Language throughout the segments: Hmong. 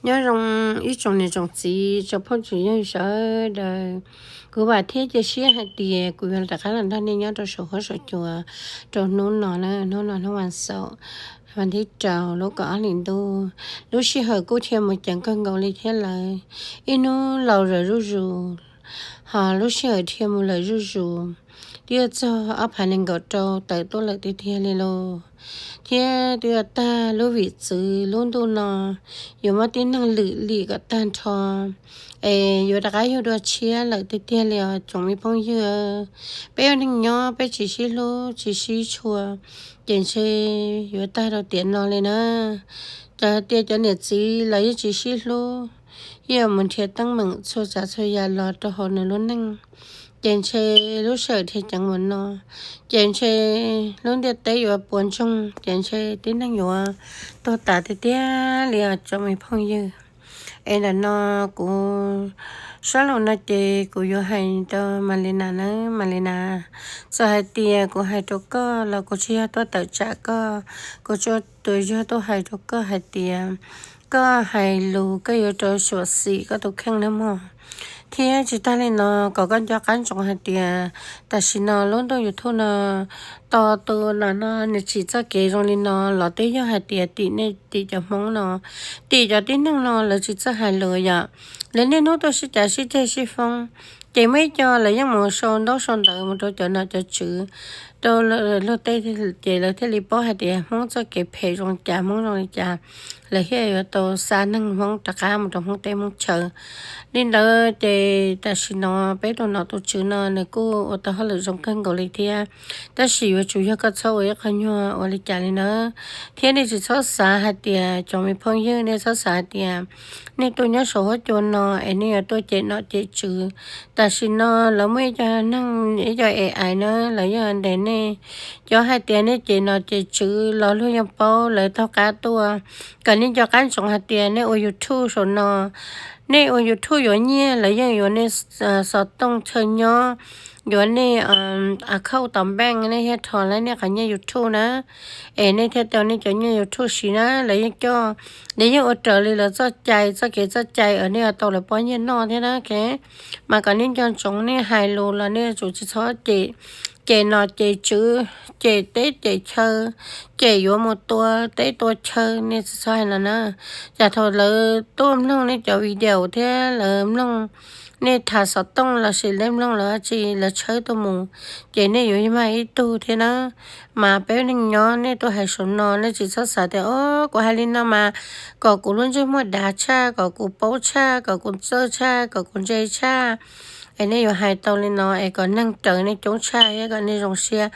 Nyob zoo ib tsoom niam tsoom txiv, tsoom phooj tsoom ywg sawv daws. Kuv vam thiab cia siab hais tias kuv yuav rov qab los nrog nej nyob rau saum huab saum cua rau hnub no na, hnub no hnub vas xaum, vas thib rau lub kaum ob hlis ntuj. Lub sij hawm kuj thiaj mus ceev kawg nkaus li thiab lawm. Ib hnub laus zawm zuj zus, ho lub sij hawm thiaj mus lawm zuj zus. Twb yuav txog ob phav nees nkaum rau tawm tuaj lawm tiag tiag li lauj. Thiab twb yuav tag lub vim txwv lub ntuj no, yuav muab tib neeg lwm lim kom tag nrho, es yuav rov qab yug dua tshiab lawm tiag tiag li os tsoom me phooj ywg. Peb ua neeg nyob peb tsis sib hlub tsis sib tshua, ces ntshe yuav tag rau tiam no li na. Txawm hais tias cov niam txiv los yeej tsis sib hlub, yeej mus nrhiav teeb meem txhua tsav txhua yam los rau hauv nws lub neej, ces ntshe lub sij hawm dhia ceev mus no, ces ntshe lub ntiaj teb yuav puas ntsoog, ces ntshe tib neeg yuav tuag tas tiag tiag li os tsoom me phooj ywg. Es ntawm no kuv sab laug no ces kuv yuav hais rau Malina nawb, Malina, txawm hais tias kuv hais rau koj los kuv tsis yog tuaj tawm tsam koj, kuv tsuas tuaj yog tuaj hais rau koj hais tias koj hais lus koj yuav rau suam xim koj tus kheej nawb mog. Thiab tsis tag li no, kom koj nco qab ntsoov hais tias tam sim no lub ntuj YouTube no, tos tus no no nws tsim txoj kev zoo li no los twb yog hais tias tim nej tim cov Hmoob no, tim cov tib neeg no lawv tsis txawj hais lus yom. Lawv niaj hnub tuaj sib cav sib ceg sib foob, ces muaj ib co lawv yeej mus sau ntaub sau ntawv mus rau cov nom cov tswv, rau luag tej, ces lawv thiaj li paub hais tias Hmoob txoj kev phem zoo li cas, Hmoob zoo li cas, lawv thiaj yuav tau xa neeg Hmoob rov qab mus rau Hmoob teb Hmoob chaw. Li ntawd ces tam sim no peb tus nom tus tswv no nws kuj ua tau hauj lwm zoo kawg nkaus li thiab, tab sis yuav tsum yog koj txhob ua ib qho nyuag ua li cas li na. Thiab nej tsis txhob xav hais tias cov me phooj ywg, nej txhob xav hais tias nej tuaj nyob saum huab cua no es nej yuav tuaj cem nom cem tswv. Tam sim no lawv muaj ib co neeg, ib co A I na, lawv yeej ntes nej. Cov hais tias nej cem nom cem tswv los luag yeej paub, lawv taug qab tuaj. Kom nej nco qab ntsoov hais tias nej ua YouTube saum no, nej ua YouTube yuav nyiaj, lawv yeej yuav nej xov tooj chaw nyob, yuav nej account tom bank, nej thiaj rho lawv nej qhov nyiaj YouTube na. Es nej thiaj tau nej cov nyiaj YouTube siv na, lawv yeej coj, lawv yeej ua raws li lawv txoj cai, txoj kev txoj cai uas nej yuav tau lawv pob nyiaj noj thiab na. Mas kom nej nco ntsoov nej hais lus los nej yuav tsum tsis txhob cem, cem nom cem tswv, cem teb cem chaw, cem yuav mus tua teb tua chaw, nej tsis txhob hais los na. Cas thaum lawv tuaj mloog nej cov video thiab lawv mloog nej tham xov tooj lossis nej mloog lawv dab tsi lawv tshawb tuaj mus, ces nej yuav mag ib tug thiab na. Mas peb neeg nyob nej tuaj hais saum no nej tsis txhob xav tias o, kuv hais li no mas kom kuv lub ntsej muag dav tshaj, kom kuv paub tshaj, kom kuv txawj tshaj, kom kuv ntse tshaj, es nej yuav hais tau li no es kom neeg raws nej coob tshaj thiab kom nej zoo siab.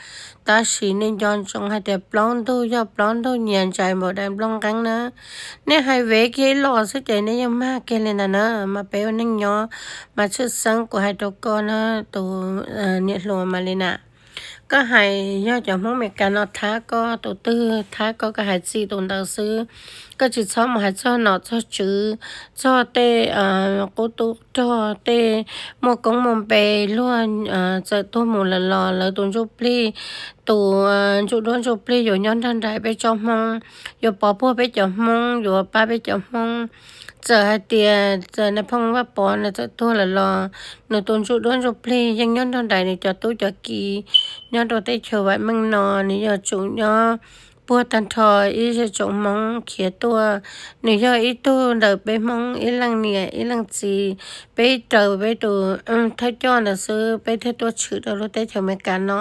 Tab sis nej nco ntsoov hais tias plaub ntug yog plaub ntug nyias ntsais npaum dais nplooj nqeeb na. Nej hais vev kiag ib los xwb ces nej yeej mag kiag li ntawd na. Mas peb ua neej nyob mas tshwj xeeb kuv hais rau koj na tus niam hluas Malina, koj hais yog cov Hmoob Meskas no thab koj, tus twg thab koj koj hais txij tus ntawd xwb. Koj tsis txhob mus hais txog nom txog tswv, txog tej qub tub rog, tej muaj koob muaj npe, luag txawm tuag mus lawm los lawv tus ntsuj plig, tus ntsuj duab ntsuj plig yuav nyob nrog nraim peb tsoom Hmoob, yuav pov puag peb cov Hmoob, yuav pab peb cov Hmoob. Txawm hais tias txawm Nais Phoo Vaj Pov nws txawm tuag lawm los nws tus ntsuj duab ntsuj plig yeej nyob nrog nraim nws cov tub cov ki nyob rau teb chaws vam meej no. Nws yuav tsum nyob puag tag nrho ib zej tsoom Hmoob khiav tuaj. Nws yog ib tug ntawm peb Hmoob ib leej niam ib leej txiv, peb raws peb tus thawj coj ntawd xwb peb thiaj tuaj tshwm rau lub teb chaws Amelikas no.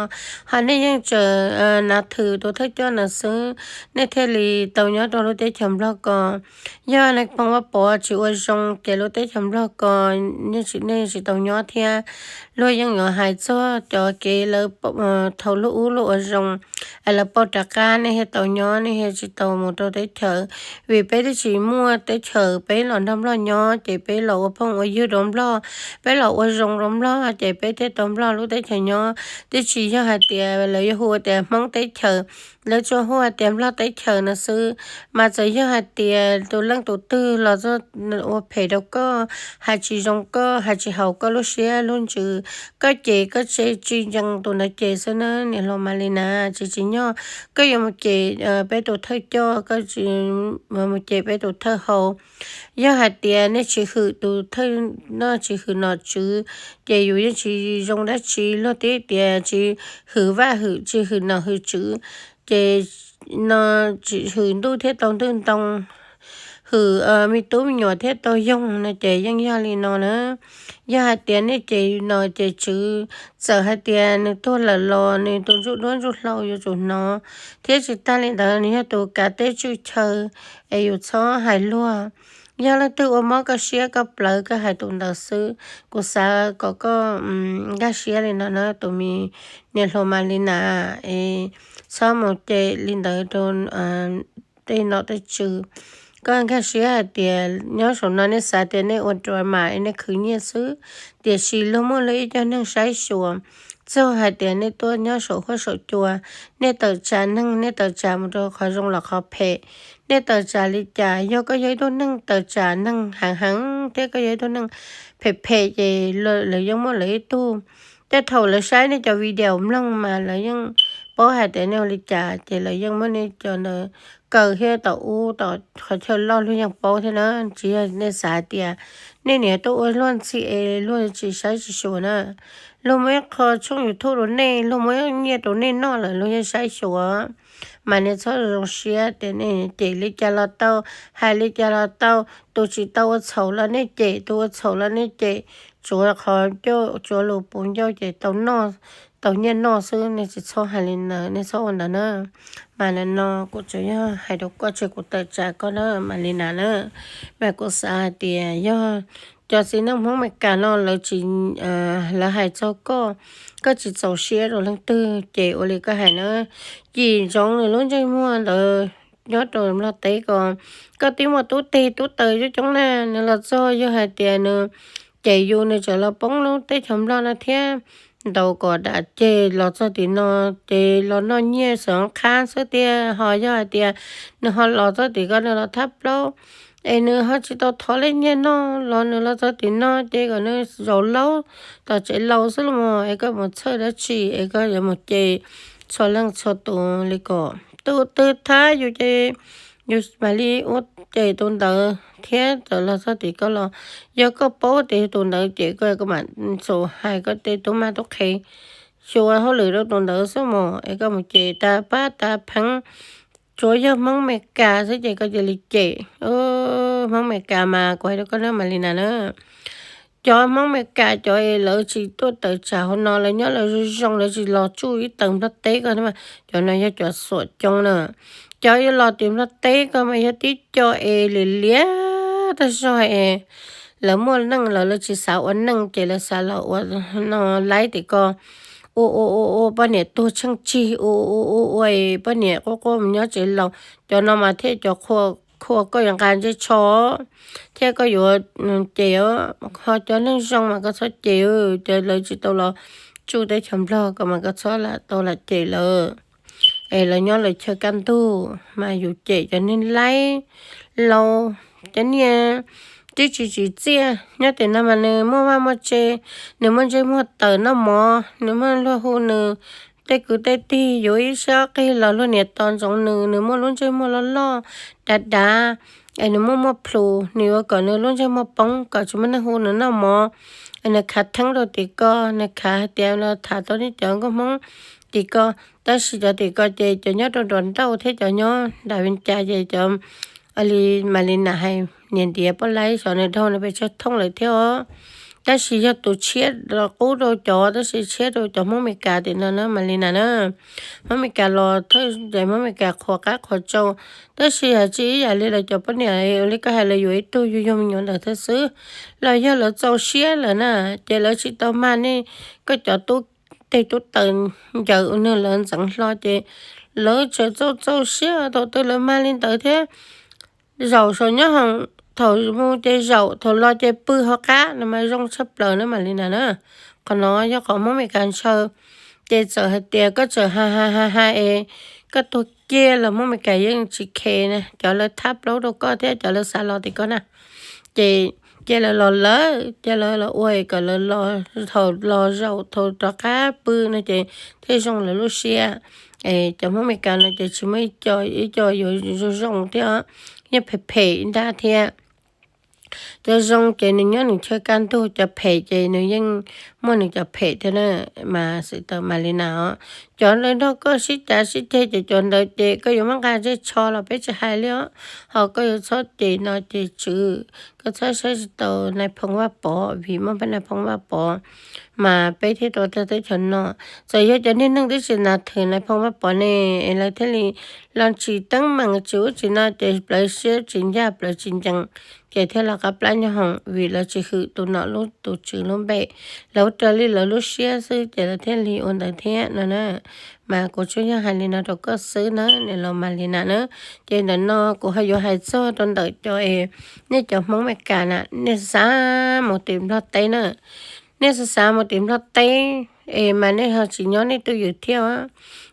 Ho nej yeej tseem nav thwm tus thawj coj ntawd xwb, nej thiaj li tau nyob rau lub teb chaws Nplog ko. Yog Nais Phoo Vaj Pov tsis ua zoo ces lub teb chaws Nplog ko nej tsis tau nyob thiab. Luag yeej yuav hais txog cov kev lawv thaum lub ub luag ua zoo es lawv pauj rov qab, nej thiaj tau nyob, nej thiaj tsis tau mus rau teb chaws. Vim peb twb tsis muaj teb chaws, peb los nrog Nplog nyob ces peb los ua phooj ua ywg rau Nplog, peb los ua zoo rau Nplog ces peb thiaj tau Nplog lub teb chaws nyob. Twb tsis yog hais tias lawv yuav hu tias Hmoob teb chaws, lawv tsuas hu hais tias Nplog teb chaws no xwb. Mas txawm yog hais tias tus leej tus twg los ua phem rau koj, hais tsis zoo koj, hais tsis haum koj lub siab lub ntsws, koj cem koj tsis ntseeg tus ntawd ces xwb na niam hluas Malina, tsis tsim nyog koj yuav mus cem peb tus thawj coj, koj tsis mus cem peb tus thawj hau. Yog hais tias nej tsis hwm tus thawj noj tsis hwm nom tswv, ces yus yeej tsis zoo dab tsi. Luag twb tias tsis hwm vaj hwm tsis hwm nom hwm tswv, ces no tsis hwm ntuj thiaj tau ntuj ntoo, hwm me tub me nyuam thiaj tau yoog no ces yeej yog li no na. Yog hais tias nej cem nom cem tswv, txawm hais tias nws tuag lawm los nws tus ntsuj duab ntsuj hlauv yuav tsum hnov, thiab tsis tag li ntawd nws yog tus kav teb tswj chaw, es yus txhob hais luag. Yog leej twg ua mob koj siab koj plawv koj hais tus ntawd xwb. Kuv xav kom koj nkag siab li no na tus me niam hluas Malina, es txhob mus cem li ntawd rau tej nom tej tswv. Koj nkag siab hais tias nyob saum no nej xav tias nej ua drama es nej khwv nyiaj xwb, tiam sis luag muaj luag ib co neeg saib xyuas. Txog hais tias nej tuaj nyob saum huab saum cua, nej tawm tsam neeg, nej tawm tsam mus rau qhov zoo los qhov phem, nej tawm tsam li cas? Yog koj yog ib tug neeg tawm tsam neeg heev heev thiab koj yog ib tug neeg phem phem ces lawv yeej muaj lawv ib tug. Tej thaum lawv saib nej cov video mloog mas lawv yeej paub hais tias nej ua li cas, ces lawv yeej muab nej cov ntawd kaw thiab tom ub tom qhov chaw loj luag yeej paub thiab na. Tsis yog nej xav hais tias nej niam tuaj ua luag ntxhi es luag tsis saib tsis xyuas na. Luag muaj ib qho tshooj YouTube rau nej, luag muaj nyiaj rau nej noj lawm luag yeej saib xyuas. Mas nej txhob zoo siab tias nej cem li cas los tau, hais li cas los tau, tus tsis tau ua txhaum los nej cem, tus ua txhaum los nej cem, tsuav qhov ncauj tsuav lus puv ncauj ces tau noj, tau nyiaj noj xwb, nej tsis txhob hais li ntawd, nej txhob ua ntawd na. Mas nim no kuv tsuas yog hais rau koj, tsis kuv tawm tsam koj na Malina na. Mas kuv xav hais tias yog cov txiv neej Hmoob Meskas no lawv tsis, lawv hais txog koj, koj tsis txaus siab rau leej twg ces ua li koj hais na, cim ntsoov nws lub ntsej muag ntawd nyob rau Nplog teb ko. Koj twb muaj tub teg tub taws coob coob na, nws los txog yog hais tias nws cem yus nws tseem los poob lub teb chaws Nplog no thiab. Ntaus kom dam ceg los txog tim no ces los noj nyiaj xeem qhab xwb tiag, ho yog hais tias nws ho los txog tim ko nws los thab plaub es nws ho tsis tau thov leej nyiaj noj los nws los txog tim no ces kom nws zaum laub tom tsev laus xwb los mas es koj mus txhawj dab tsi es koj yuav mus cem txhua leej txhua tus li ko. Tus twg thab yus ces yus mam li ua cem tus ntawd thiab. Txawm los txog tim koj los yog koj paub tias yog tus ntawd ces koj mam xub hais koj tej tub mab tub qhe, xyuas hauj lwm rau tus ntawd xwb mas es koj mus cem tas pab tas pheev. Tsuav yog Hmoob Meskas xwb ces koj cia li cem. Hmoob Meskas mas kuv hais rau koj na Malina na, cov Hmoob Meskas cov es lawv tsis tuaj tawm tsam hauv no, lawv nyob lawv zoo zoo, lawv tsis los tsuj ib tawm Nplog teb ko, cov no yog cov xuam coob na. Cov yuav los tim Nplog teb ko mas yog tib co es liam liam tag zog es lawv muaj neej los lawv tsis xav ua neej ces lawv xav los ua no laib tim ko, ua ua ua ua poj niam tuag tsheej tsig, ua ua ua ua poj niam quaj quaj mus nyob tsev laus. Cov no mas thiaj cov qhua, qhua koj yuav nqa ntsej tsho thiab koj yuav cem. Ho cov neeg zoo mas koj txhob cem, cov lawv tsis tau los tsuj teb chaws Nplog ko mas koj txhob lam tau lam cem lawv. Es lawv nyob lawv chaw kaj ntug mas yus cem cov neeg laib laus, cov niag twb tsis tsim txiaj. Nyob tim no mas nws muaj vaj muaj tse, nws muaj ntsej muag tawm noj mov, nws muaj luag hu nws tej kwv tej tij yuav ib sab qig los luag niam tos ntsoov nws, nws muaj lub ntsej muag loj loj dav dav, es nws muaj muaj plhus, nws yuav kom nws lub ntsej muag poob kom tsis muaj neeg hu nws noj mov. Nws khav theeb rau tim ko, nws khav hais tias los tham tau nej cov nkauj Hmoob tim ko, tab sis cov tim ko ces cov nyob rau nruab nrauj thiab cov nyob nram Vias Cas ces cov li Malina hais niam ntiav poj laib xyov nws dhau nws pes tsawg thooj lawm thiab os. Tab sis yog tus tshiab los qub rau cov, tab sis tshiab rau cov Hmoob Meskas tim no na Malina na. Hmoob Meskas los thawj ces Hmoob Meskas qhuas qab qhuas tsau, tab sis hais tsis ib yam li lawv cov poj niam ua li koj hais lawv yuav ib tug yug yug me nyuam ntawd thiab xwb, los yog lawv txaus siab lawm na, ces lawv tsis tau mag nej. Koj cov tub teg tub taws ncaws ua nws lawv ntxeev hlo ces lawv tseem txaus txaus siab thaum twg lawv mag li ntawd thiab. Zaum saum nyob hoom, thaum mus ces zaum, thaum los ces pw hauv qab no mas zoo tshaj plaws na Malina na. Qhov no yog qhov Hmoob Meskas ntshaw. Ces txawm hais tias koj txawm hais hais hais hais es koj tuag kiag los Hmoob Meskas yeej tsis khe na, cov lawv thab plaub rau koj thiab cov lawv xav los tim koj na. Ces cia lawv los lawm, cia lawv los ua kom lawv los, thaum los zaum thaum rov qab pw no ces thiaj zoo lawv lub siab. Cov Hmoob Amelikas no ces tsis muaj ib co, ib co yuav zoo zoo thiab, yeej phem phem ib nrab thiab. Cov zoo ces nws nyob nws chaw kaj ntug, cov phem ces nws yeej muaj nws cov phem thiab na. Mas xwm tau mas li na os, cov ntawd nrog koj sib cav sib ceg ces cov ntawd ces koj yuav muab nqa zej tsho los peb tsis hais li os. Ho koj yuav txhob cem no ces tswv, koj txhob saib tsis taus Nais Phoo Vaj Pov, vim muaj peb Nais Phoo Vaj Pov mas peb thiaj tau tag teb chaws no. Txawm yog cov niag neeg twb tsis nas thwm Nais Phoo Vaj Pov ne, es lawv thiaj li los tsis teeb meem tsis ub tsis no ces plawv siab tsis ncaj plawv tsis ncees, ces thiaj los qab plab nyob hoom vim lawv tsis hwm tus nom lub tus tswv lub npe, lawv ua raws li lawv lub siab xwb ces lawv thiaj li ua ntawd thiab no na. Mas kuv tsuas yog hais li no rau koj xwb na, nws los mas li na na. Ces ntawm no kuv ho yuav hais txog rau ntawm cov es nej cov Hmoob Amelikas na, nej xav mus tim Nplog teb na, nej xav xav mus tim Nplog teb es mas nej ho tsis nyob nej twj ywm thiab,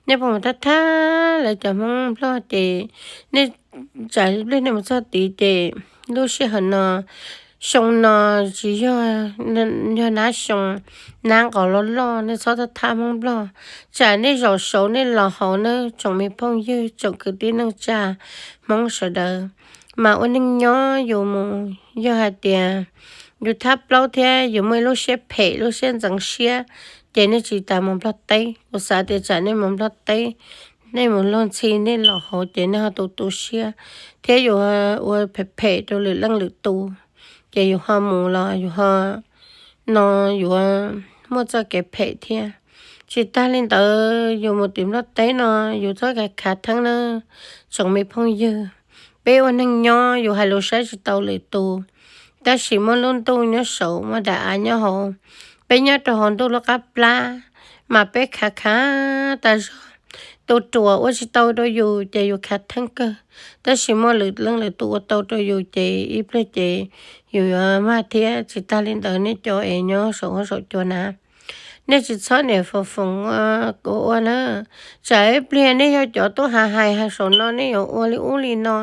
nej puas mus thab thab lawv cov Hmoob Nplog ces nej tsam pliag nej mus txog tid ces lub sij hawm no, xyoo no tsis yog, yog nab xyoo, nab nqos loj loj, nej txhob thab thab Hmoob Nplog. Tsam nej zaum saud nej los hauv na tsoom me phooj ywg tsoom kwv tij neej tsa Hmoob sawv daws. Mas ua neej nyob yus mus, yog hais tias yus thab plaub thiab yus muaj ib lub siab phem lub siab ntxeev siab, ces nej tsis tas mus Nplog teb. Kuv xav tias tsam nej mus Nplog teb, nej mus luag ntxhi nej los hauv ces nej ho tu tu siab, thiab yus ua phem phem rau lwm leej lwm tus, ces yus ho mus los yus ho no yuav muaj txoj kev phem thiab. Tsis tas li ntawd yus mus tim Nplog teb no yus txhob khav theeb na tsoom me phooj ywg. Peb ua neej nyob yus hais lus saib tsis tau lwm tus, tab sis muaj lub ntuj nyob saud muaj daim av nyob hauv, peb nyob rau hauv ntuj lub qab plab, mas peb khav khav tas zog, tus ruam ua tsis tau rau yus ces yus khav theeb kawg, tab sis muaj lwm leej lwm tus ua tau rau yus ces ib pliag ces yus yuav mag thiab. Tsis tas li ntawd nej cov es nyob saum huab saum cua na, nej tsis txhob niam foom foom ua na, tsam ib pliag nej yog cov tuaj hais hais saum no nej yuav ua li ub li no,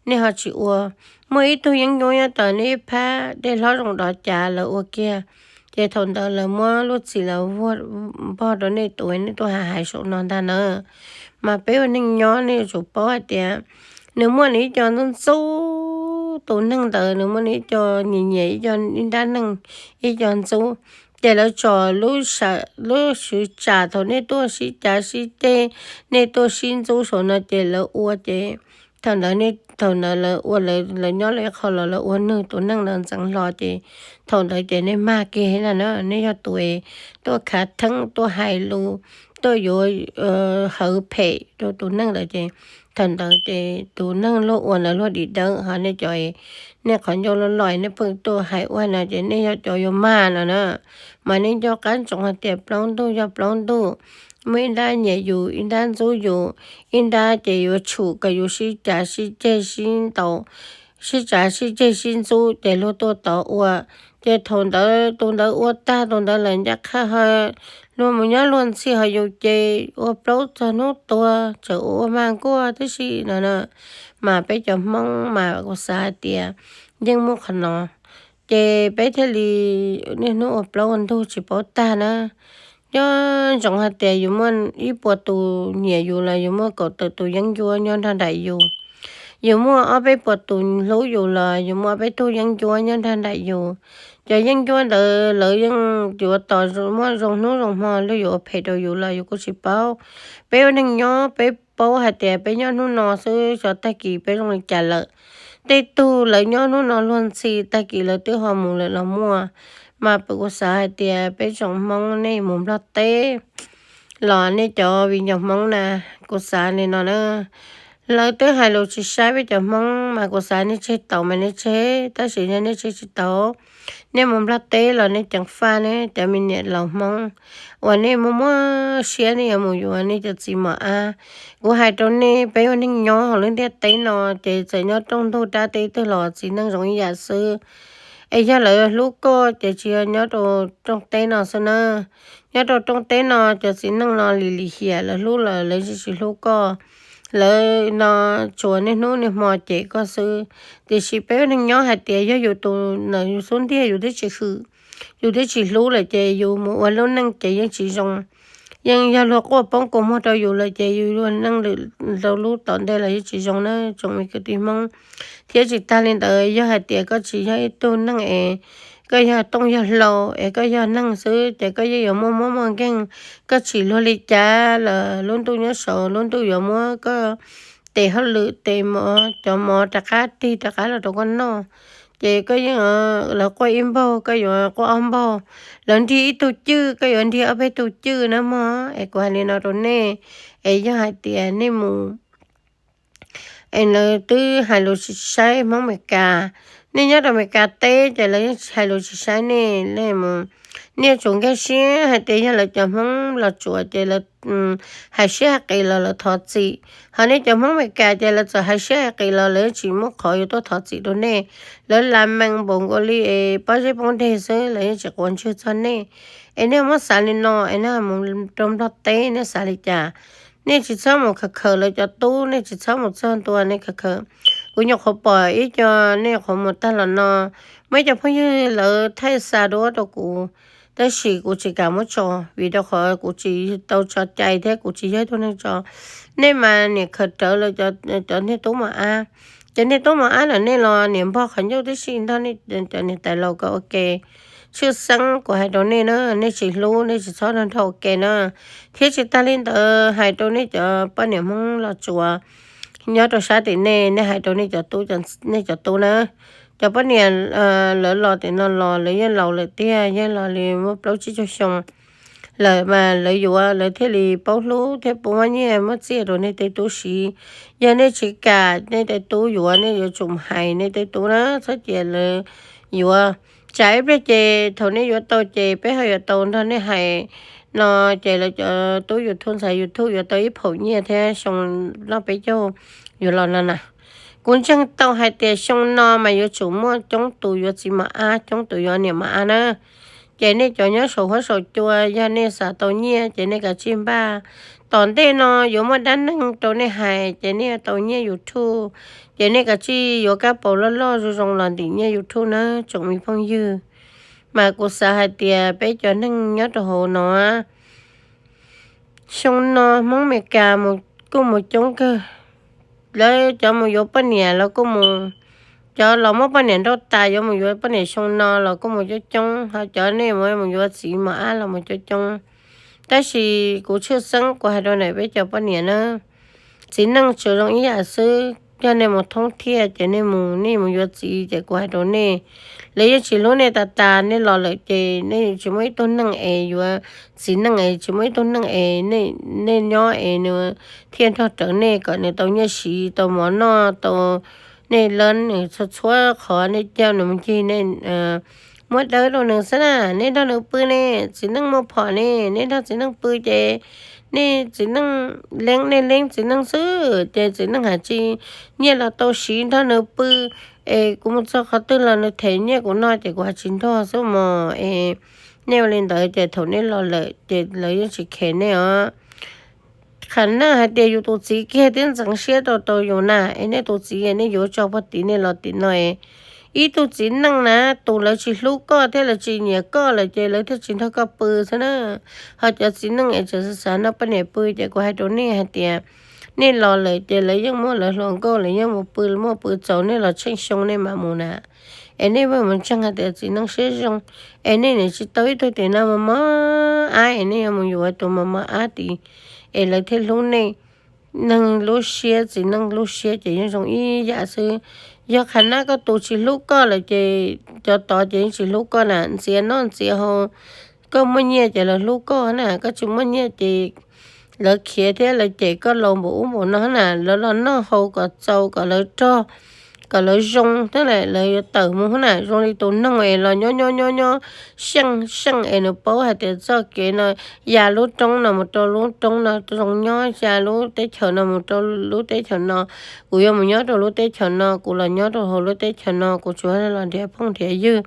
nej ho tsis ua. Muaj ib tug yeeb ncuab nyob tod nej ib phab dej hlob zoo dov cav lawv ua kiag, ces thaum ntawd lawv muab lub txim lawv vuag npog rau nej tus nej tuaj hais hais saum no ntag na. Mas peb ua neej nyob nej yuav tsum paub hais tias nws muaj nws ib co ntxub ntxub, tus neeg ntawd nws muaj nws ib co nyiam nyiam ib co ib nrab neeg, ib co ntxub, ces lawv tso lub swv tsam thaum nej tuaj sib cav sib ceg, nej tuaj sib ntxub saum no ces lawv ua ces thaum ntawd, thaum ntawd lawv ua lawv nyob lawv qhov los lawv ua nws tus neeg ntawd ntxeev hlo ces thaum ntawd ces nej mag kiag na na. Nej yog tus es tuaj khav theeb tuaj hais lus, tuaj yuav hawv phem rau tus neeg ntawd ces thaum ntawd ces tus neeg luag ua ntawd luag dim dawb. Ho nej cov, nej qhov ncauj loj loj nej pheej tuaj hais ua no ces nej yog cov yuav mag no na. Mas nej nco qab ntsoov hais tias plaub ntug yog plaub ntug, muaj ib nrab nyiam yus ib nrab ntxub yus, ib nrab ces yuav tshum kom yus sib cav sib ceg sib ntaus, sib cav sib ceg sib ntxub ces luag tuaj tod ua. Ces thaum ntawd tus ntawd ua tag tus ntawd lawm ncaj qha ho luag mus nyob luag ntxhi ho yus ces ua plaub txog hnub tuag tseem ua ua mag nkuaj tib si no na. Mas peb cov Hmoob mas kuv xav hais tias yeej muaj qhov no, ces peb thiaj li niaj hnub ua plaub ua ntug tsis paub tag na. Nco ntsoov hais tias yus muaj ib puas tus nyiam yus los yus muaj kaum tawm tus yeeb ncuab nyob nrog nraim yus, yus muaj ob peb puas tus hlub yus los yus muaj ob peb tug yeeb ncuab nyob nrog nraim yus. Cov yeeb ncuab ntawd lawv yeej yuav tos muaj zoo hnub zoo hmo luag yuav ua phem rau yus los yus kuj tsis paub. Peb ua neej nyob peb paub hais tias peb nyob hnub no xwb xyov tag kis peb zoo li cas lawm. Tej tug lawv nyob hnub no luag ntxhi tag kis lawv twb ho mus lawm los muaj. Mas kuv xav hais tias peb tsoom Hmoob nej mus Nplog teb los nej cov viv ncaus Hmoob na, kuv xav li no na, lawv twb hais lus tsis saib peb cov Hmoob mas kuv xav nej tseg tau mas nej tseg, tab sis yog nej tseg tsis tau, nej mus Nplog teb los nej ceev faj ne cov me niam laus Hmoob uas nej muaj muaj siab nej yuav mus yuav nej cov txiv mos ab. Kuv hais rau nej, peb ua neej nyob hauv lub ntiaj teb no ces txawm nyob rooj ntug rab teb twg los txiv neej zoo ib yam xwb. Es yog lawv hlub koj ces tsis yog nyob rau rooj teb no xwb na. Nyob rau rooj teb no cov txiv neej no lim lim hiam, lawv hlub los lawv tsis hlub koj. Lawv no tsuas niaj hnub niaj hmo cem koj xwb. Tiam sis peb ua neej nyob hais tias yog yus tus ntawm yus xub ntiag yus twb tsis hwm, yus twb tsis hlub lawm ces yus mus ua lub neej ces yeej tsis zoo. yeej yog luag quaj poob kua muag rau yus lawm ces yus luag neej lwm rau lub tom ntej los yeej tsis zoo na tsoom me kwv tij Hmoob. Thiab tsis tag li ntawd, yog hais tias koj tsis yog ib tug neeg es koj yog tooj yog hlau es koj yog neeg xwb ces koj yeej yuav muaj mob muaj nkeeg. Koj tsim luag li cas los lub ntuj nyob saud lub ntuj yuav muab koj tes hauj lwm tes mov cov mov rov qab tig rov qab los rau koj noj. Ces koj yeej, lawv quaj ib npaug koj yuav quaj ob npaug, lawv nrig ib tug cwj koj yuav nrig ob peb tug cwj na mog. Es kuv hais li no rau nej, es yog hais tias nej mus es lawv twb hais lus tsis saib Hmoob Amelikas, nej nyob rau Amelikas teb ces lawv yeej hais lus tsis saib nej, nej mus, nej yuav tsum nkag siab hais tias yog lawv cov Hmoob Los Tsuas ces lawv hais siab hais qis los lawv thov txim, ho nej cov Hmoob Amelikas ces lawv txawm hais siab hais qis los lawv yeej tsis muaj qhov yuav tuaj thov txim rau nej. Lawv lam mees npaum nkaus li es pob zeb poob deg xwb, lawv yeej tsis quav ntswg txog nej. Es nej muab xav li no es nej mus rau Nplog teb nej xav li cas? Nej tsis txhob mus khawm khawm lawv cov tub, nej tsis txhob mus txog ntua nej khawm khawm. Kuv nyuam qhuav pom ib co, nej nyuam qhuav mus tag los no, muaj ib co phooj ywg lawv thaij xa duab rau kuv, tab sis kuv tsis kam muab tso, vim rau qhov kuv tsis tau tso cai thiab kuv tsis yog ib tug neeg tso. Nej mas niam khaws rawv lawv cov niag tub mos ab, cov niag tub mos ab lawm nej los niam npog qhov ncauj tib si nrog nej cov niam tais laus kom ua ke. Tshwj xeeb kuv hais rau nej na, nej tsis hlub nej tsis txhob nrog nrog ua ke na. Thiab tsis tag li ntawd hais rau nej cov poj niam Hmoob Los Tsuas nyob rau sab tim nej, nej hais rau nej cov tub, nej cov tub na, cov poj niam lawv los tim no los lawv yeej laus lawm tiag, yeej los li muaj plaub tsib caug xyoo lawm mas lawv yuav lawv thiaj li paub hlub thiab paub muab nyiaj muab txiaj rau nej tej tub siv. Yog nej tsis kam nej tej tub yuav, nej yuav tsum hais nej tej tub na, txhob cia lawv yuav. Tsam ib pliag ces thaum nej yuav tau ces peb ho yuav tau nrog nej hais no, ces lawv cov tub YouTube ntxhais YouTube yuav tau ib phaum nyiaj thiab xyoo noj peb caug yuav los no na. Kuv ntseeg tau hais tias xyoo no mas yuav tsum muaj coob tus yuav txiv mos ab, coob tus yuav niam mos ab na. Ces nej cov nyob saum huab saum cua, yog nej xav tau nyiaj ces nej kav tsij npaj. Tom ntej no yuav muaj dab neeg rau nej hais ces nej yuav tau nyiaj YouTube, ces nej kav tsij yuav kab paus loj loj zoo zoo los ntim nyiaj YouTube na tsoom me phooj ywg. Mas kuv xav hais tias peb cov neeg nyob rau hauv no xyoo no Hmoob Amelikas mus kuj mus coob kawg. Lawv cov mus yuav poj niam los kuj mus, cov los muab poj niam nrauj tas yuav mus yuav poj niam xyoo no los kuj mus coob coob, ho cov nej mus mus yuav txiv mos ab los mus coob coob. Tab sis kuv tshwj xeeb kuv hais rau ntawm peb cov poj niam na, txiv neej tsuas zoo ib yam xwb, yog nej mus thoob thiaj ces nej mus, nej mus yuav txiv ces kuv hais rau nej, lawv yeej tsis hlub nej tas tas, nej los lawm ces nej tsis muaj ib tug neeg es yuav, txiv neej es tsis muaj ib tug neeg es nej nyob es nws thiaj nrog rawv nej kom nws tau nyiaj siv tau mov noj tau, nej leej nws txhua txhua qhov nej coj nws mus ncig nej muab dawb rau nws xwb na. Nej nrog nws pw ne, txiv neej muaj phom ne, nej nrog txiv neej pw ces nej txiv neej leeb, nej leeb txiv neej xwb ces txiv neej hais tsis, nyiaj los tau siv nrog nws pw, es kuv mus txog qhov twg los nws them nyiaj kuv noj ces kuv hais tsis nrog xwb mos es. Nej ua li ntawd ces thaum nej los lawm ces lawv yeej tsis khev nej os. Qhov no hais tias yus tus txiv kiag twb ntxeev siab rau tau yus na, es nej tus txiv nej yuav tso puag tim nej los tim no es. Ib tug txiv neej na, tus lawv tsis hlub koj thiab lawv tsis nyiam koj lawm ces lawv thiaj tsis nrog koj pw xwb na. Ho cov txiv neej es tseem xav nrog poj niam pw ces kuv hais rau nej hais tias, nej los lawm ces lawv yeej muab lawv hluas nkauj lawv yeej mus pw, muaj pw txaus nej los tsheej xyoo nej mam mus na. Es nej mus ntseeg hais tias txiv neej siab zoo, es nej nim tsis tau ib tug tim no mos mos ab es nej yuav mus yuav tus mos mos ab tid, es lawv thiaj hlub nej. Neeg lub siab, txiv neej lub siab ces yeej zoo ib yam xwb. Yog qhov no koj tus tsis hlub koj lawm ces cov tod ces yeej tsis hlub koj na. Ntxias noj ntxias haus, koj muaj nyiaj ces lawv hlub koj na, koj tsis muaj nyiaj ces lawv khiav thiab lawv cem koj laus npaum ub npaum no na. Lawv los noj haus kom txaus kom lawv rog, kom lawv zoo thiab lawv yuav tawm mus na. Zoo li tus noog es los nyob nyob nyob nyob seej seej es nws paub hais tias txoj kev no ya lub roob no mus rau lub roob no zoo nyob, ya lub teb chaws no mus rau lub teb chaws no. Kuv yuav mus nyob rau lub teb chaws no, kuv los nyob rau hauv lub teb chaws no, kuv tsuas los nrhiav phooj nrhiav ywg,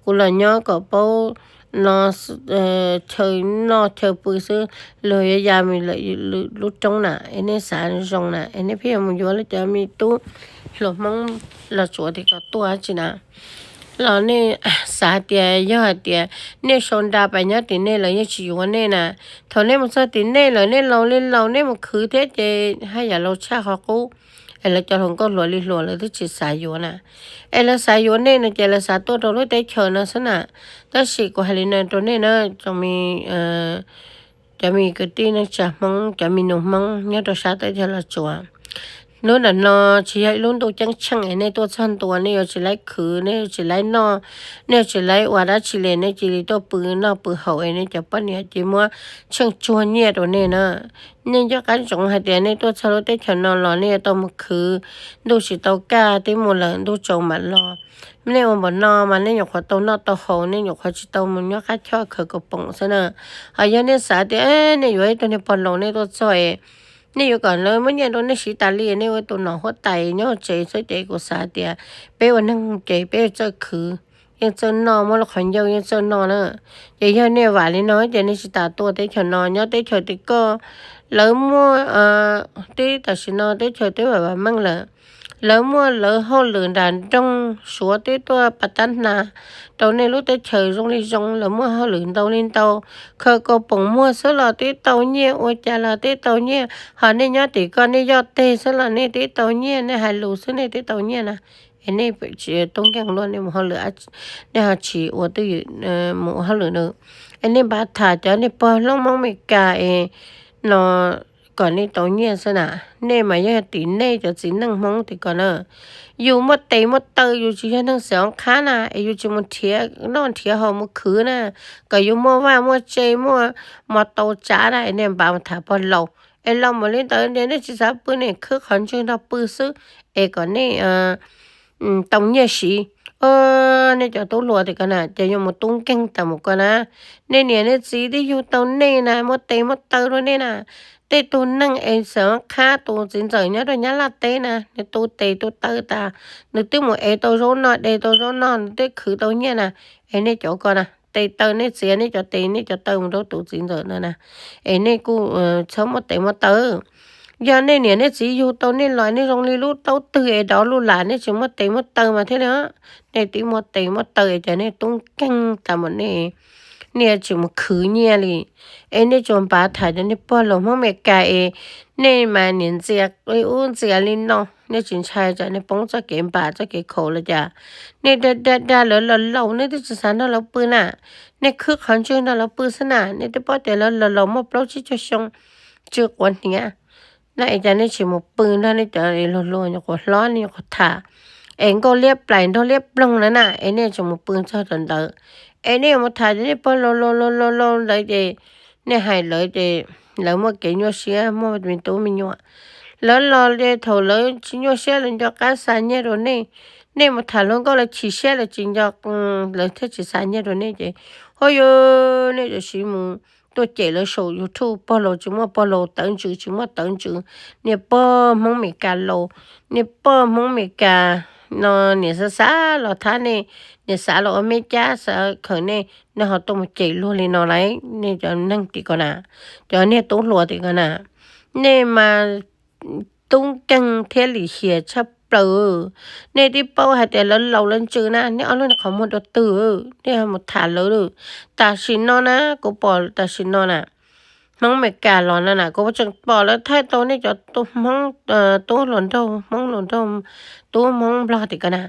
kuv los nyob kom paub no chaw noj chaw pw xwb, luag yuav ya mus lawm lub roob na. Es nej xav zoo na, es nej pheej yuav mus yuav lawv cov me tub hluas Hmoob Los Tsuas tim kom tuaj dab tsi na. Los nej xav tias yog hais tias nej sau nra pas nyob tim nej lawv yeej tsis yuav nej na. Thaum nej mus txog tim nej lawm nej laus li laus nej mus khwv thiab ces haj yam laus tshaj qhov qub, es lawv cov hluas nkauj hluas li hluas lawv twb tsis xav yuav na. Es lawv xav yuav nej no ces lawv xav tuaj rau lub teb chaws no xwb na. Tab sis kuv hais li no rau nej na, cov me kwv tij neej tsa Hmoob, cov me nus Hmoob nyob rau sab teb chaws Los Tsuas, hnub ntawm no tsis yog ib lub ntuj ceeb tsheej es nej tuaj txog ntua nej yuav tsis laib khwv, nej yuav tsis laib noj, nej yuav tsis laib ua dab tsi li, nej cia li tuaj pw noj pw haus es nej cov poj niam cia li muab tsheej tsuag nyiaj rau nej na. Nej nco qab ntsoov hais tias nej tuaj txog lub teb chaws no los nej yuav tau mus khwv, ntuj tsis tau kaj twb mus lawm ntuj tsaus mam los. Nej ua npaum no mas nej nyuam qhuav tau noj tau haus, nej nyuam qhuav tsis tau mus nyob qab choj khaws kaus poom xwb na. Ho yog nej xav tias nej yuav ib tug niag pog laus nej tuaj txog es nej yuav kom lawv muab nyiaj rau nej siv tas li, nej ua tus nom huab tais nyob tsev xwb ces kuv xav tias peb ua neeg ces peb yuav txawj khwv, yeej txawj noj, muaj lub qhov ncauj yeej txawj noj na. Ces yog nej vam li no ces nej tsis tas tuaj teb chaws no. Nyob teb chaws tim koj lawv muaj, twb tam sim no teb chaws twb vam vam meej lawm. Lawv muaj lawv hauj lwm nram nroog, Suav twb tuaj pas tab hna rau nej lub teb chaws zoo li zoo, lawv muaj hauj lwm ntau li ntau, khaws kaus poom muag xwb los twb tau nyiaj, ua cas los twb tau nyiaj. Ho nej nyob tim koj nej yoj teg xwb los nej twb tau nyiaj, nej hais lus xwb nej twb tau nyiaj na. Es nej tsis tub nkeeg luaj, nej mus hauj lwm, nej ho tsis ua twj ywm mus ua hauj lwm na. Es nej npav tham cov niag pog hlob Hmoob Meskas es no kom nej tau nyiaj xwb na. Nej mas yog tim nej cov txiv neej Hmoob tim ko na, yus muaj tes muaj taw, yus tsis yog neeg xeem ob qhab na, es yus tsis mus nrhiav noj nrhiav haus mus khwv na, kom yus muaj vaj muaj tse muaj mos taus tsav na, es nej npav mus tham pog laus. Es los mus li ntawd nej tsis xav pw, nej khwb qhov ntswg nrog pw xwb, es kom nej tau nyiaj siv. Nej cov tub hluas tim ko na ces yuav mus tub nkeeg tas mus ko na. Nej niam nej txiv twb yug tau nej na, muaj tes muaj taw rau nej na. Tej tug neeg es xeem ob qhab, tus txiv ntxawm nyob rau Nyab Laj teb na, nws tu tes tu taw tas, nws twb mus ev tau zaub noj, de tau zaub noj, nws twb khwv tau nyiaj na. Es nej cov ko na, tes taw nej txiav nej cov tes nej cov taw mus rau tus txiv ntxawm no na, es nej kuj txhob muaj tes muaj taw. Yog nej niam nej txiv yug tau nej los nej zoo li lub taub twg es dov luj lam, nej tsis muaj tes muaj taw mas thiaj li. Nej twb muaj tes muaj taw es cas nej tub nkeeg tas mus, nej, nej tsis mus khwv nyiaj li. Es nej tsuas npav tham cov niag pog laus Hmoob Meskas es nej mas niam ntxias li ub ntxias li no, nej tsis ntshai tsam nej poob txoj kev npam txoj kev khaum los cas? Nej dag dag dag lawv los laus nej twb tsis xav nrog lawv pw na. Nej khwb qhov ntswg nrog lawv pw xwb na, nej twb paub tias lawv los laus muaj plaub tsib caug xyoo, tsw quav hniav na, es cas nej tsis mus pw nrog nej cov luag luag nyuam qhuav hlob nej nyuam qhuav tham, es nkauj liab plais nraug liab ploog na na, es nej tsis mus pw txog rau ntawd. Es nej yuav mus tham cov niag pog laus laus laus laus ntawd ces nej hais lawv ces lawv muaj kev nyuaj siab muaj me tub me nyuam. Lawv los ces thaum lawv tsis nyuaj siab lawv nco qab xa nyiaj rau nej. Nej mus tham luag nkauj lawv chim siab lawv tsis nco, lawv thiaj tsis xa nyiaj rau nej ces, ho yog nej tam sim mus tuaj cem lawv saum YouTube, pog laus tsis muaj pog laus, tawv ntsws tsis muaj tawv ntsws, niag pog Hmoob Meskas laus, niag pog Hmoob Meskas no niam xav xav los thab nej, niam xav los ua me cab xav khaws nej, nej ho tuaj mus cem luag li no lauj. Nej cov neeg tim ko na, cov niag tub hluas tim ko na, nej mas tub nkeeg thiab lim hiam tshaj plaws. Nej twb paub hais tias lawv laus lawv ntsws na, nej ob lub niag qhov muag dua twg, nej mus tham lawv. Tam sim no na, kuv pom tam sim no na, Hmoob Meskas los no na, kuv tseem pom lawv thaij tau nej cov tub Hmoob, tub hluas nraug Hmoob, hluas nraug, tub Hmoob Nplog tim ko na,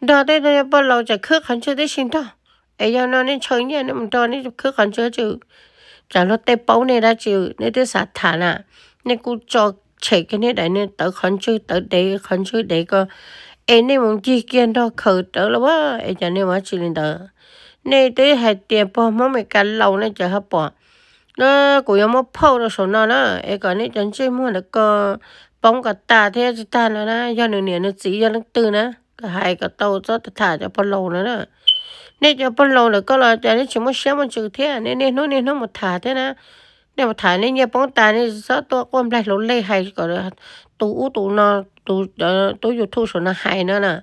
nrog tej tug pog laus tseem khwb qhov ntswg tib si nrog. Es yog no nej ntshaw nyiaj nej mus nrog nej khwb qhov ntswg tsi? Tsam luag tej paub nej dab tsi, nej twb xav tham na. Nej kuj tso tshem kiag nej daim niag tawv qhov ntswg, tawv dev qhov ntswg dev ko, es nej mus ncig kiag nrog khaws rawv los as, es cas nej ua tsi li ntawd? Nej twb hais tias pog Hmoob Meskas laus ne, cas ho pom kuv yuav muab phauj rau saum no na, es kom nej cov ntsej muag ntawd ko poob kom tas thiab tsis tag no na, yog nws niam nws txiv yog leej twg na, kom hais kom tau txhob tham cov pog laus no na. Nej cov pog laus lawm koj los cas nej tsis muaj siab muaj ntsws thiab, nej niaj hnub niaj hnub mus tham thiab na. Nej mus tham nej nyiaj poob tas nej tsis txhob tuaj quaj nplaig hluav lej hais kom tus ub tus no, tus tub YouTube saum no hais no na.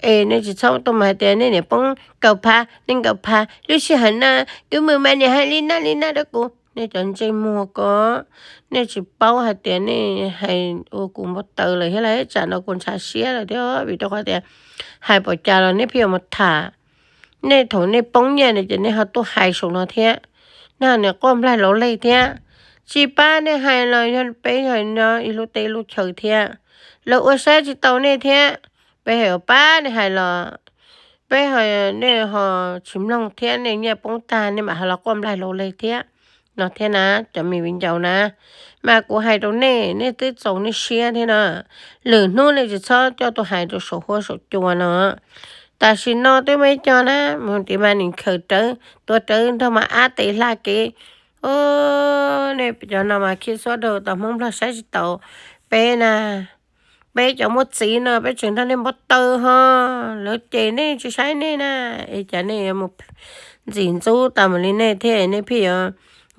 Es nej tsis txhob tuaj mus hais tias nej niam poob kaum phav, nej kaum phav, lub sij hawm no tus muam mas niam hais li no li no rau kuv. Nej cov ntsej muag ko, nej tsis paub hais tias nej hais ua kuv npau taws lawm thiab lauj. Tsam no kuv ntshav siab lawm thiab, vim rau qhov tias hais pom cas los nej pheej yuav mus tham. Nej thaum nej poob nyiaj no ces nej ho tuaj hais saum no thiab. Nej ho niam quaj nplaig laus leg thiab. Tsis pab nej hais los yog peb yog no ib lub teb lub chaw thiab. Lawv ua saib tsis tau nej thiab. Peb ho yuav pab nej hais los peb ho, nej ho tsis mloog thiab, nej nyiaj poob tag nej mam ho los quaj nplaig laus leg thiab no thiab na, cov me viv ncaus na. Mas kuv hais rau nej, nej twb txaus nej siab thiab no. Lwm hnub nej tsis txhob coj tuaj hais rau saum huab saum cua no. Tam sim no twb muaj ib co na, mus tim mas nim khaws rawv, tua rawv nrog mas ab tes hla kev. Nej cov no mas khib xuab rau tau Hmoob Nplog saib tsis taus peb na. Peb cov muaj txiv no peb tseem nrog nej npau taws ho, lawv cem nej tsis saib nej na, es cas nej yuav mus ntxim ntxub tau mus li nej thiab, nej pheej yuav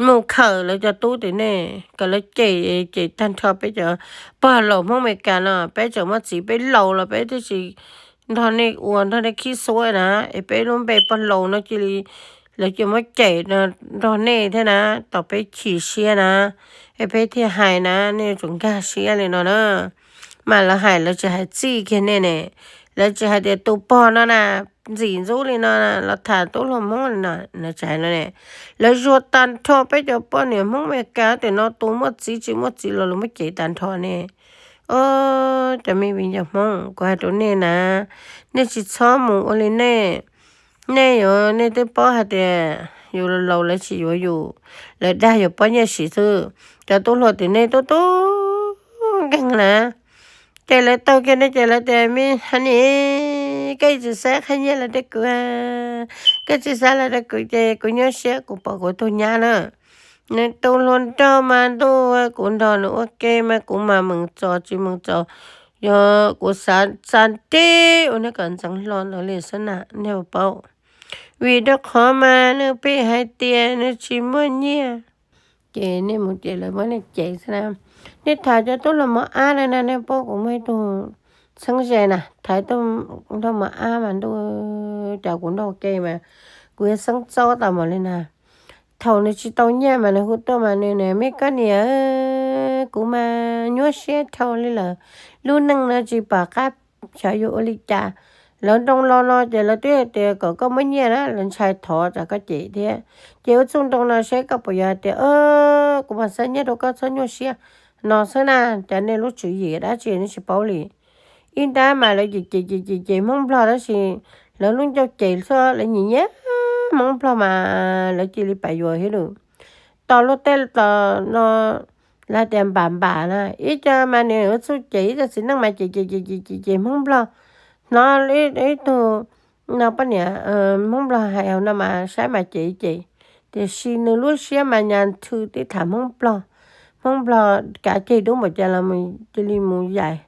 mus khawm lawv cov tub tim nej kom lawv cem, cem tag nrho peb cov pog laus Hmoob Amelikas no. Peb tseem muaj txiv peb laus los peb twb tsis nrog nej ua nrog nej khib xuab na, es peb lub npe pog laus no cia li lawv cia muab cem nrog nej thiab na, tau peb chim siab na, es peb thiaj hais na, nej yuav tsum nkag siab li no na. Mas lawv hais lawv tsis hais txij kiag nej ne, lawv tsis hais tias tus pog no na ntxim ntxub li no los tham tub hluas Hmoob li no, lawv tsis hais no ne. Lawv zuag tag nrho peb cov poj niam Hmoob Amelikas tias no tus muaj txiv tsis muaj txiv los lawv muab cem tag nrho ne. Cov me viv ncaus Hmoob, kuv hais rau nej na, nej tsis txhob mus ua li nej. Nej yuav, nej twb paub hais tias yus laus lawv tsis yuav yus, lawv dag yus pob nyiaj siv xwb. Cov tub hluas tim nej tub tub nkeeg na, ces lawv taug kiag nej ces lawv tias me honey, koj tsis xav qhia nyiaj los rau kuv, koj tsis xav los rau kuv ces kuv nyuaj siab kuv pom kuv tus nyab na. Nws tus hluas nraug mas ntuj, kuv nrog nws ua ke mas kuv mas meem txom tsis meem txom, yog kuv xav tsa nrib ua nej kom ntxeev hlo ntawd li xwb na, nej puas paub? Vim rau qhov mas nws pheej hais tias nws tsis muaj nyiaj, ces nej mus ces lawv muab nej cem xwb na. Nej tham cov tub hluas mos ab no na, nej paub kuv muaj ib tug txheeb ze na, tham tub hluas mos ab mas ntuj, cas kuv nrog ua ke mas kuv yuav xeeb txaub tau npaum li na. Thaum nws tsis tau nyiaj mas nws hu tuaj mas nws, me koj niam, kuv mas nyuaj siab dhau li lawm, lub neej no tsis pom qab xyov yuav ua li cas. Lawv nroo los no ces lawv twb hais tias kom koj muab nyiaj na, lawv ntshai thov tsam koj cem thiab. Ces ua txuj nroo no seb koj puas yuav hais tias kuv mam xa nyiaj rau koj txhob nyuaj siab no xwb na. Cas nej lub tswv yim dab tsi nej tsis paub li. Ib nrab mas lawv cem cem cem cem Hmoob Nplog tab sis lawv lub ncauj cem xwb, lawv nyiam nyiam Hmoob Nplog mas lawv cia li pam yuav thiab lawm. Tos luag tej tos no lawv tias npam npam na, ib co mas nws yuav txuj cem ib co txiv neej mas cem cem cem cem cem Hmoob Nplog. Hnov ib tug no poj niam Hmoob Nplog hais hauv no mas saib mas cem cem, tiam sis nws lub siab mas nyas thw tib tham Hmoob Nplog. Hmoob Nplog kav ceg dub npaum cas los cia li mus yaim,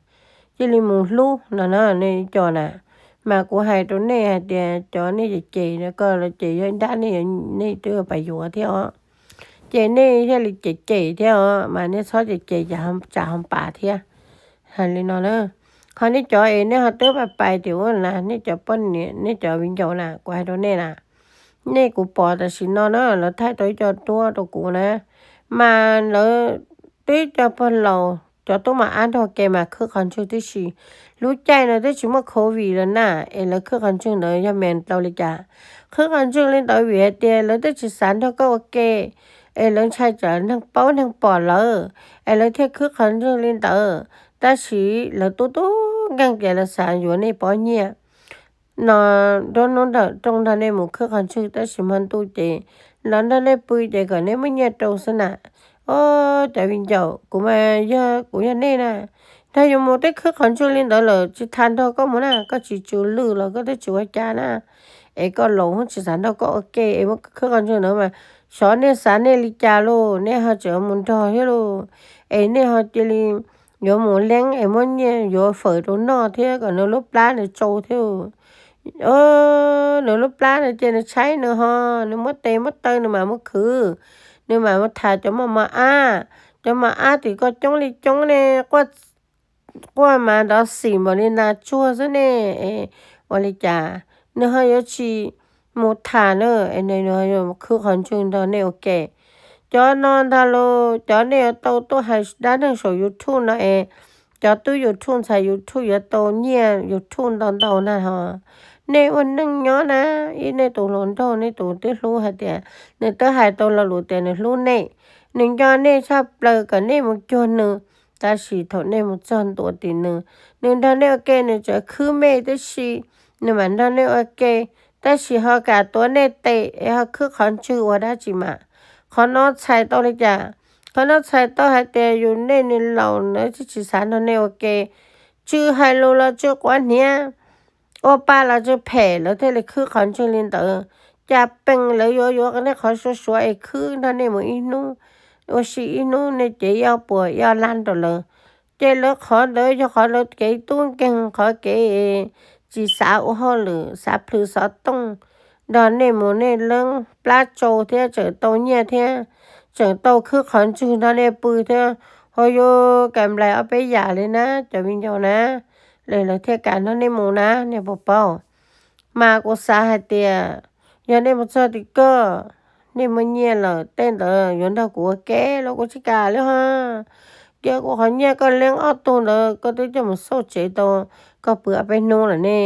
cia li mus hlub no na nej co na. Mas kuv hais rau nej hais tias cov nej cem cem no koj los ces yog ib nrab nej, nej twb pam yuav thiab os. Ces nej thiaj li cem cem thiab os, mas nej txhob cem cem tsam ho pas thiab. Hais li no na, ho nej cov es nej ho twb pais pais tim ub na, nej cov poj niam nej cov viv ncaus na, kuv hais rau nej na, nej kuv pom tam sim no na lawv thaij tau ib co duab rau kuv na, mas lawv twb cov pog laus cov tub mos ab nrog ke mas khwb qhov ntswg tib si. Lub caij no twb tsis muaj covid los na, es lawv khwb qhov ntswg ntawd yog me ntau li cas? Khwb qhov ntswg li ntawd vim hais tias lawv twb tsis xav nrog koj ua ke, es lawv ntshai tsam neeg paub neeg pom lawv, es lawv thiaj khwb qhov ntswg li ntawd. Tab sis lawv tub tub nkeeg ces lawv xav yuav nej pob nyiaj no, nruab hnub nrawm rooj nrog nej mus khwb qhov ntswg tab sis hmo ntuj ces los nrog nej pw ces kom nej muab nyiaj rau xwb na. Os, cov viv ncaus, kuv mas yog kuv yog nej na, nrog yus mus twb khwb qhov ntswg li ntawd lawm tsis tas nrog koj mus na, koj tsis tsw lwj los koj twb tsis ua cas na. Es koj laus tsis xav nrog koj ua ke es muab khwb qhov ntswg ntawd mas xyov nej xav nej li cas lauj, nej ho tseem mus nrog thiab lauj. Es nej ho cia li yuav mus leeb es muab nyiaj yuav fawm rau noj thiab kom nws lub plab nws tsau thiab. Nws lub plab nws ces nws tshaib nws ho, nws muab tes muab taw nws mam mus khwv, nws mam mus tham cov mos mos ab. Cov mos ab tim koj coob li coob ne, quaj mas nrov xim npaum li nas tsuag xwb ne. Ua li cas nws ho yuav tsis mus tham na, es nws yuav khwb qhov ntswg nrog nej ua ke? Cov no ntag los cov nej yuav tau tuaj hais dab neeg saum YouTube no es, cov tub YouTube ntxhais YouTube yuav tau nyiaj YouTube ntau ntau na ho. Nej ua neej nyob na, ib nej tus hluas nraug nej tus twb hlub hais tias, nws twb hais tau lo lus tias nws hlub nej, nws nco nej tshaj plaws kom nej mus cuag nws. Tab sis thaum nej mus txog ntua tim nws, nws nrog nej ua ke nws tseem khwb mej tib si, nws mam nrog nej ua ke, tab sis ho kam tuav nej tes es ho khwb qhov ntswg ua dab tsi mas. Qhov no txhais tau li cas? Qhov no txhais tau hais tias yus nej nws laus lawv tsis tsis xav nrog nej ua ke, tsw hais lus los tsw quav hniav, ua pa los tsw phem lawv thiaj li khwb qhov ntswg li ntawd. Cas pees lawv yuav yuav nej qhov suav suav es khwb nrog nej mus ib hnub, ua si ib hnub nej cev ib ob puas ib ob lab rau lawv. Ces lawv qhov ntawd yog qhov lawv kev tub nkeeg, qhov kev tsis xav ua hauj lwm, xav plhws xov tooj, nrog nej mus nej leeb plab tsau thiab tseem tau nyiaj thiab, tseem tau khwb qhov ntswg nrog nej pw thiab, ho yuav kam nplais ob peb yam li na cov viv ncaus na, lawv thiaj kam nrog nej mus na, nej puas paub? Mas kuv xav hais tias yog nej mus txog tim koj, nej muaj nyiaj lawm tej ntawd yuav nrog kuv ua ke los kuv tsis kam li ho. Cia kuv qhov nyiaj koj leeb ob tug ntawd koj twb coj mus xauj tsev tau, koj pw ob peb hnub lawm ne,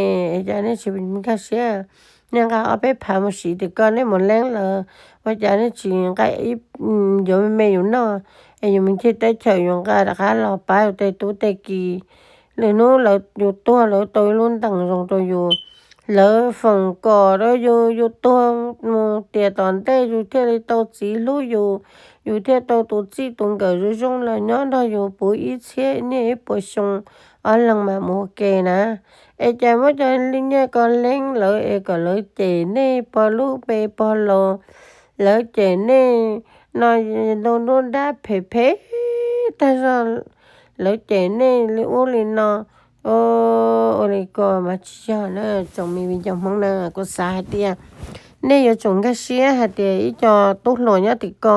cas nej tsis nkag siab? Nej nqa ob peb phav mus siv tim koj, nej mus leeb lawm ua cas nej tsis nqa, yuav me me yus noj, es yus mus ncig teb chaws yus nqa rov qab los pab yus tej tub tej ki. Lwm hnub lawv yus tuag lawv tau ib lub ntees zoo rau yus, lawv foom kom rau yus, yus tuag mus tiam tom ntej yus thiaj li tau txiv hlub yus, yus thiaj tau tus txij tus nkawm zoo zoo los nyob nrog yus puv ib txhiab niaj ib puas xyoo, ob leeg mam mus ua ke na. Es cas muab cov li nyiaj ko leeb lawv es kom lawv cem nej pog lub npe pog laus, lawv cem nej no ntau nruab nrab phem phem tag zog, lawv cem nej li ub li no. Ua li ko mas tsis yog na, tsoom me viv ncaus Hmoob na, kuv xav hais tias nej yuav tsum nkag siab hais tias ib co tub hluas nyob tim ko,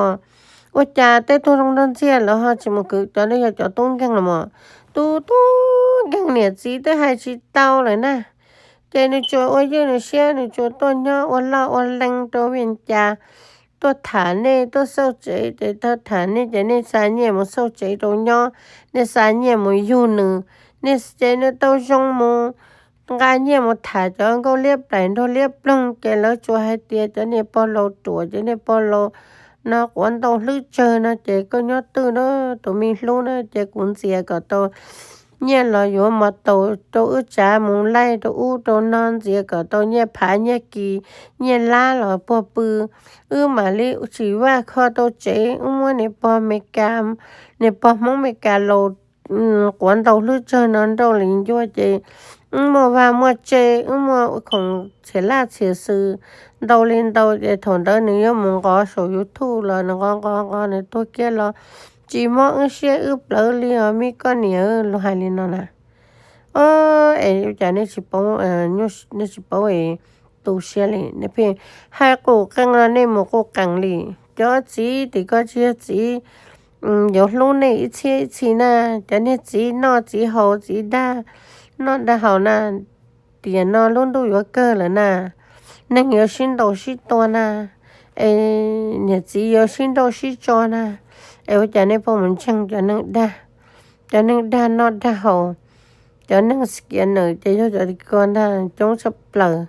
ua cas tej tug zoo nrog ntxiag lawv ho tsis mus khwv cov nej yog cov tub nkeeg los mas. Tus tub nkeeg niam txiv twb hais tsis tau lawm na, ces nws tsuas ua ywj nws siab, nws tsuas tuaj nyob ua loj ua lees rau Vias Cas, tuaj tham nej, tuaj xauj tsev ces tau tham nej ces nej xa nyiaj mus xauj tsev rau nyob, nej xa nyiaj mus yug nws, nej ces nws tau zoo mus nqa nyiaj mus tham cov nkauj liab plaim nraug liab ploog ces lawv tsuas hais tias cov niag pog laus ruam, cov niag pog laus no quav ntau hlwb tsawg no ces koj nyob twj na, tus me hlub na, ces kuv ntxias kom tau nyiaj los yuav mos taus rau wb tsav mus laij rau ub rau no, ntxias kom tau nyiaj phav nyiaj kis nyiaj lab los puag pw, wb mam li tsim vaj kho tau tsev, wb muab niag pog Mes Kas, niag pog Hmoob Mes Kas laus quav ntau hlwb tsawg no nrauj li ncua ces wb muaj vaj muaj tse, wb muaj khoom txhia laj txhia xwm ntau li ntau ces thaum ntawd nws yuav mus nqov saum YouTube los nws nqov nqov nqov nws tuag kiag los tsis mob wb siab wb plawv li os me koj niam, luag hais li no na. Es ua cas nej tsis paub, nej tsis paub es tu siab li, nej pheej hais qus qees los nej mus qus qees li. Cov txiv tim ko tsis yog txiv yuav hlub nej ib txhiab ib txhis na, cov niag txiv noj txiv haus txiv dag noj dag haus na, tiam no lub ntuj yuav kawg lawm na, neeg yuav sib ntaus sib tua na, es niam txiv yuav sib nrauj sib tso na, es ua cas nej pheej mus ntseeg cov neeg dag, cov neeg dag noj dag haus, cov neeg scammer ces yog cov tim ko ntag coob tshaj plaws.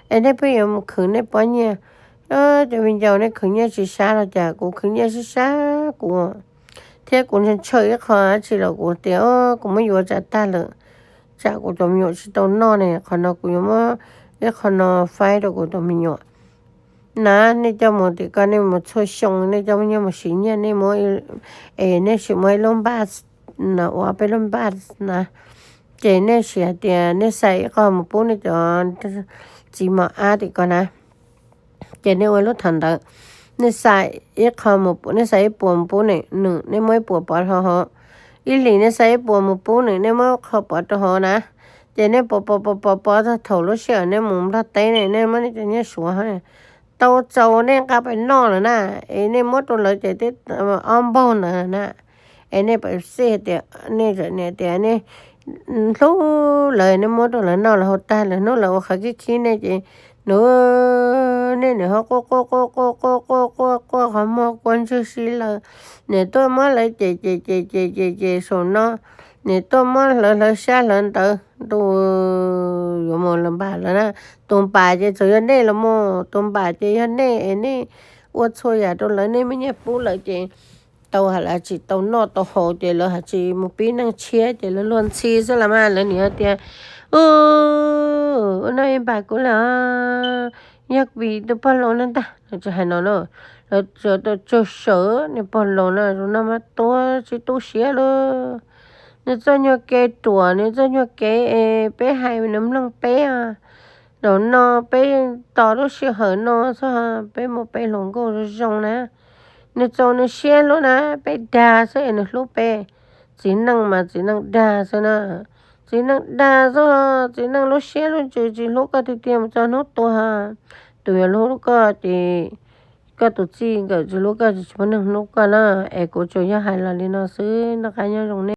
Es nej pheej yuav mus khwv nej pob nyiaj, cov viv ncaus nej khwv nyiaj tsis sab los cas, kuv khwv nyiaj sab sab kuv, thiab kuv ntshaw ntshaw ib qho dab tsi los kuv tias kuv muab yuav tsam tag lawm, tsam kuv cov me nyuam tsis tau noj ne, qhov no kuv yuav muab ib qho no faib rau kuv cov me nyuam. Na, nej coj mus tim ko nej mus txhua xyoo nej coj me nyuam mus siv nyiaj nej muab, es nej sim muab ib lub npaj, ua peb lub npaj na, ces nej sim hais tias nej xa ib qho mus pub nej cov txiv mos ab tim ko na. Ces nej ua lub tham ntawd, nej xa ib qho, nej xa ib puas mus pub nws, nej muab ib puas pov rau hauv. Ib hlis nej xa ib puas mus pub nws, nej muab qho pov rau hauv na. Ces nej pov pov pov pov pov txog thaum lub sij hawm nej mus Nplog teb ne, nej muab nej cov nyiaj suav tau txaus nej nqa pais noj lawm na, es nej muab rau lawv ces twb ob npaug ntawd na. Es nej pam xij hais tias, nej niam tias nej hlub lawv, nej muab rau lawv noj lawv haus tag lawm, hnub lawv ua qhov khib khib nej ces nws, nej nws ho quaj quaj quaj quaj quaj quaj quaj quaj qhov muag quaj ntswg si lawm. Nws tuaj muab lawv ces ces ces ces ces ces saum no, nws tuaj muab hlawv hlawv sab hlawv ntawd, tus yuav mus lawv npam lawv na. Tus npam ces txawm yog nej los mus, tus npam ces yog nej es nej ua txhua yam rau lawv, nej muaj nyiaj pub lawv ces tau hais lawv tsis tau noj tau haus ces lawv hais tsis mus pib neej tshiab ces lawv luag ntxhi xwb los mas lawv nim hais tias, u, ua no npam kuv lawm, yog vim tus pog laus no ntag, lawv tsis hais no na. Lawv tsuas tau tsaug sawv, nws pog laus no zaum no mas tuag tsis tu siab lawm. Nws txoj nyuag kev ruam, nws txoj nyuag kev es peb hais nws mloog peb, zaum no peb tos lub sij hawm no xwb, peb mus peb hluas nkauj zoo zoo na, nws txaus nws siab hlub na, peb dag xwb es nws hlub peb. Txiv neej mas txiv neej dag xwb na, txiv neej dag xwb, txiv neej lub siab lub ntsws tsis hlub koj tiag tiag mus txog hnub tuag. Tus yuav hlub koj ces koj tus txij nkawm tsis hlub koj ces tsis muaj neeg hlub koj na. Es kuv tsuas yog hais los li no xwb, noj qab nyob zoo nej.